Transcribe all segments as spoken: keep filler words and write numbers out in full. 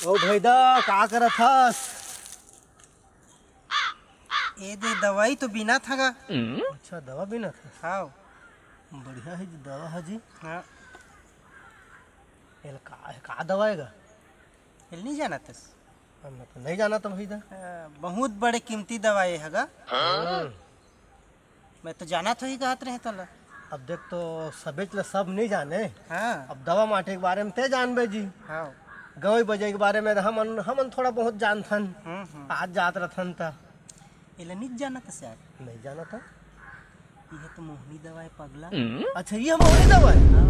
ओ भैदा, का करत हस? ए दे, दवाई तो बीनत हँव गा। अच्छा, दवा बीनत हस? हाँ। बढ़िया हे जी, दवा हे जी। हाँ। एला का, का दवा हे गा? एला नइ जानत हस? हम तो नइ जानत हँव भैदा। अ, बहुत बड़े कीमती दवा ए हे गा। हम्म। मैं तो जानत होही कहत रहेंव तोला। अब देख तो सबेच ल सब नइ जाने। हाँ। अब दवा माटी के बारे में तैं जानबे जी। हाँ। गवई बजई के बारे में हमन, हमन थोड़ा बहुत जानथन। हम्म, हम्म। आज जात रथन त। एला नइ जानत हस यार? नइ जानत हँव। इहे तो मोहनी दवा ए पगला। अच्छा, इहे मोहनी दवा ए? हाँ।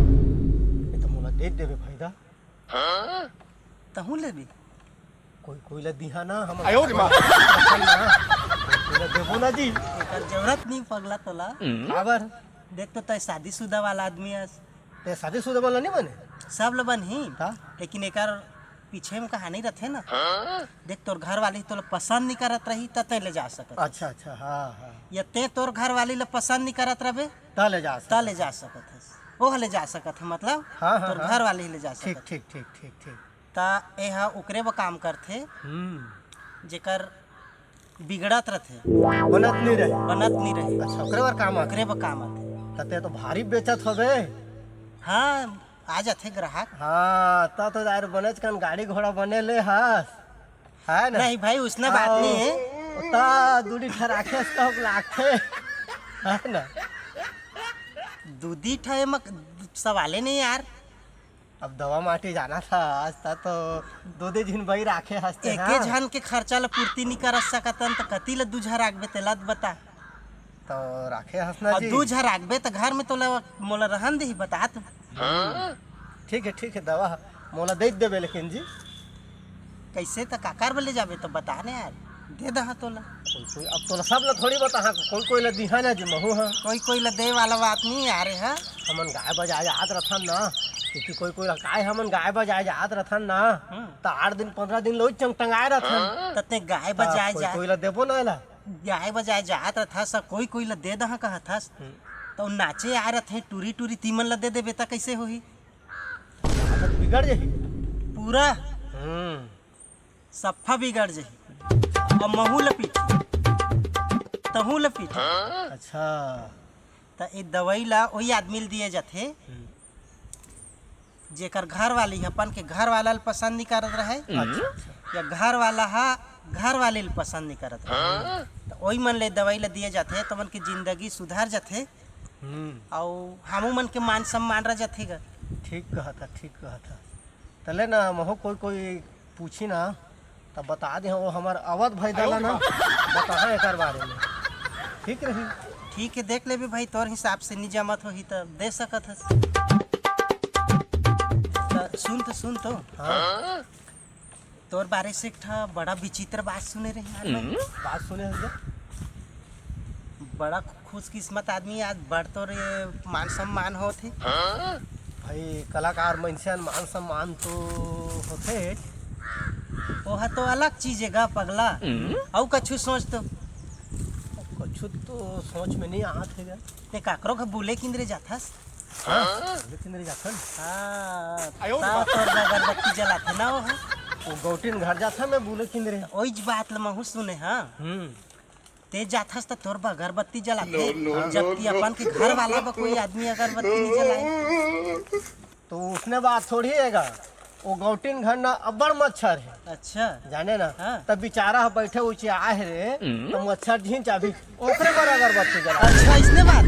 ए तो मोला दे देबे भैदा। तहूँ लेबे? कोई, कोई ला दिहा ना, हम आयो रे माँ। कोई ला देबो ना जी। एकर जरूरत नइ पगला तोला। काबर? देख तो तैं शादीशुदा वाला आदमी हस। तैं शादीशुदा वाला नइ बने? सब ला बनही। का? लेकिन एकर पीछे में कहानी रथे ना। देख तोर घर वाली तोला पसंद नइ करत रही त तैं ले जा सकत हस। अच्छा, अच्छा, हाँ, हाँ। या तैं तोर घर वाली ला पसंद नइ करत रहबे त ले जा त सकत ले जा सकत हस। ओह ले जा सकत हे, मतलब हाँ, हाँ, तोर हाँ। घर वाली ले जा ठीक, सकत हे। ठीक, ठीक, ठीक, ठीक। त एह ओकरे बर काम करथे, हम्म। जेकर बिगड़त रथे। बनत नइ रहे। बनत नइ रहे। अच्छा, ओकरे बर काम आथे। ओकरे बर काम आथे। त तैं तो भारी बेचत होबे। हाँ, आ जाथे ग्राहक। हाँ, त तो यार बनेच कन गाड़ी घोड़ा बने ले हस, है ना? नहीं भाई, उसना बात नइ हे। त दू ठी राखे हस त लागथे, है ना? दू ठी एमा सवाले नइ यार। अब दवा माटी जानत हस, त तो दू दू झिन बई राखे हस तैं, एके हाँ। झन के खर्चा ल पूर्ति नइ कर सकत हन, त कति ल दू झन राखबे, तेला त बता। त राखे हस ना अब जी। दू झन राखबे, त घर में तोला, मोला रहन देही, बता तो। ठीक हे, ठीक हे, दवा मोला दे देबे, लेकिन जी। कइसे त काकर बर ले जाबे, त बता ना यार, दे दहा तोला। कोई, कोई, अब तोला सब ला थोड़ी बताहा, कोई, कोई ला दिहा ना जी, महूँ हा। कोई, कोई ला दे वाला बात नइ आ रे हा। हमन गाय बजाय जात रथन ना, क्योंकि कोई, कोई ला काय, हमन गाय बजाय जात रथन ना, हम्म। त आठ दिन, पंद्रह दिन लोग चंग टंगाए रथन। त तैं गाय त बजाय कोई, जा कोई ला देबो ना एला। गाय बजाय जात रथस, कोई, कोई ला दे दहा कहत हस। हम्म। त नाचे आए रथे, टूरी, टूरी तीमन ला दे देबे, त कइसे होही? आदत बिगड़ जाही। पूरा। हम्म। सफ्फा बिगड़ जाही। अब महूँ ल पीटही, तहूँ ल पीटही। अच्छा। त ए दवई ल ओही आदमी ल दिए जाथे, हम्म। जेकर घरवाली ह अपन के घरवाला ल पसंद नइ करत रहय, अच्छा, अच्छा। या घरवाला ह घरवाली ल पसंद नइ करत रहय। त ओही मन ल ए दवई ल दिए जाथे, त ओमन के जिंदगी सुधर जाथे। हम्म। अउ हमू मन के मान सम्मान रह जाथे गा। ठीक कहत ह, ठीक कहत ह। तले ना महूँ कोई, कोई पूछी ना, त बता दे, वो हमर अवध भाई दला ना, बताहा एकर बारे में। ठीक रही। ठीक हे, देख लेबे भाई, तोर हिसाब से नइ जमत होही त दे सकत हस। त सुन तो, सुन तो। हाँ। तोर बारे से एक ठा बड़ा विचित्र बात सुने रहे यार मैं। बात सुने हस? बड़ा खुशकिस्मत आदमी, आज बड़ तोर ये मान सम्मान होत हे। भाई, कलाकार मनसे मन मान सम्मान तो होथे, ओह तो अलग चीज हे गा पगला। अउ कछु सोच तो। कछु तो सोच में नइ आत हे गा। तैं काकरो घर बुले किंदरे जाथस? हाँ, बुले किंदरे जाथन। हाँ, आयो रे ता बाप। तोर अगरबत्ती जलाथे ना वो ह। वो गौटिन घर जाथन, मैं बुले किंदरे। ओइच बात ल महूँ सुने, हाँ। हम्म। तैं जाथस त तोर बर अगरबत्ती जलाथे, no, no, जबकि no, no। अपन के घर वाला बर कोई आदमी अगरबत्ती नइ जलाय। तो उसने बात थोड़ी हे गा, वो गौटिन घर ना अब्बड़ मच्छर हे। अच्छा। जाने ना, हाँ। तब बेचारा ह बइठे उचे आए हे रे, तो मच्छर झिन चाबही, ओकरे बर अगरबत्ती जला। अच्छा, अइसने बात?